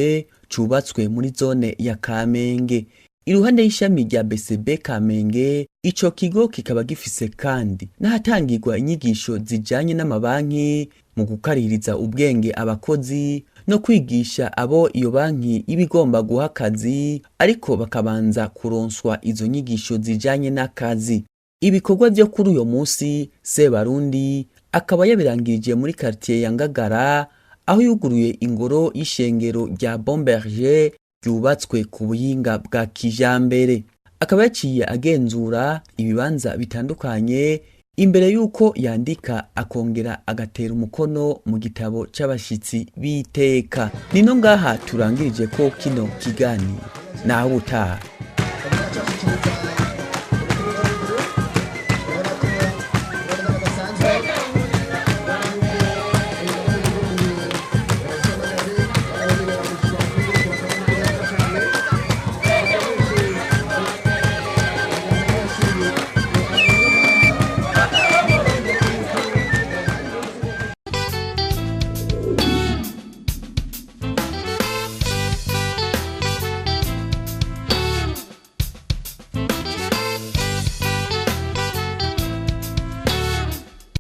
Speaker 1: cubatswe muri zone ya Kamenge iruhande y'ishami rya BCB Kamenge. Ico kigo kikaba gifise kandi n'ahatangirwa inyigisho zijanye n'amabanki mu gukaririza ubwenge abakozi no kwigisha abo iyo banki iba igomba guha akazi, ariko bakabanza kuronswa izo nyigisho zijanye n'akazi. Ibikorwa vyo kuri uyo munsi Sebarundi akaba yabirangirije muri quartier ya Ngagara, aho yuguruye ingoro y'ishengero rya Bomberger ryubatswe ku buhinga bwa kijambere. Akaba yaciye agenzura ibibanza bitandukanye imbere y'uko yandika akongera agatera umukono mu gitabo c'abashitsi b'iteka. Nino ngaha turangirije ko kino kiganiro, naho ubutaha.
Speaker 8: Cyacu.